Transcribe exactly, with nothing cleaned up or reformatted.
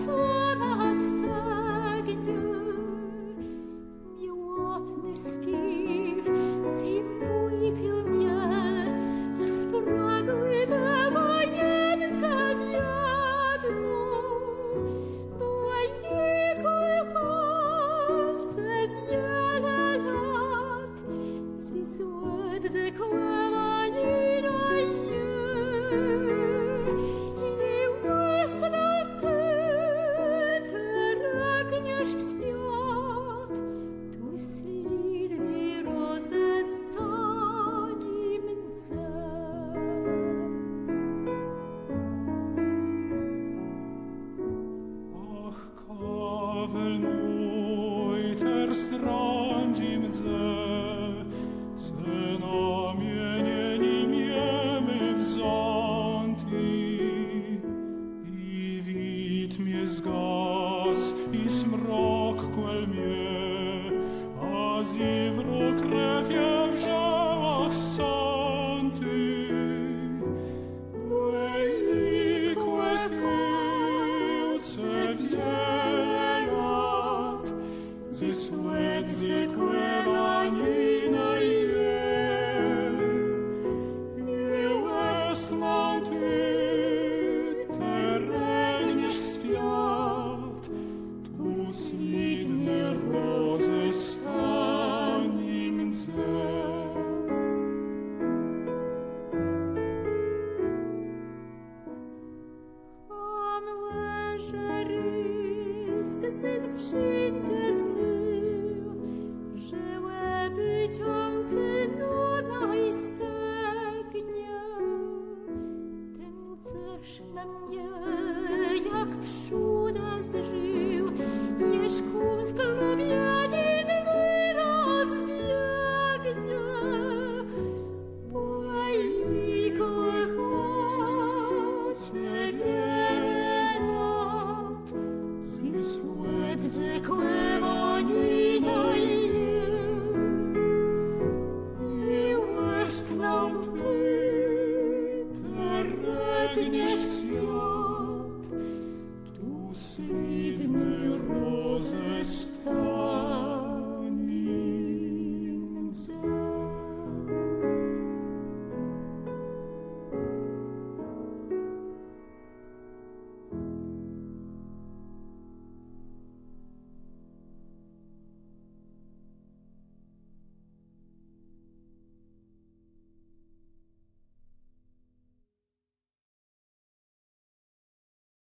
Słona stegnie, miłotny spiéw, të mùj kù mie, a spragłi bëła jem ce wiedno, bò jô kòchóm ce wiele lat. Dzys òddzãkòwanié dôwóm jô, i òstnã tu, të rëgniesz w swiat, tu slôdné rozestanié mdze. Ach, kawel mój terô drãdżi mdze, co na mienié ni miôł jem wzãti. I wid mie zgasł, i zmrok kòl mie, a zôs w krew jem w żëłach scãti. Bò jô kòchóm ce wiele lat, dzys òddzãkòwanié dôwóm jô, i òstnã tu, të rëgniesz w swiat, tu slôdné rozestanié mdze. A mòże rôz syn przińdze znôw, że òbôczã ce na mòji stegnie, të mdzesz na mie jak przód.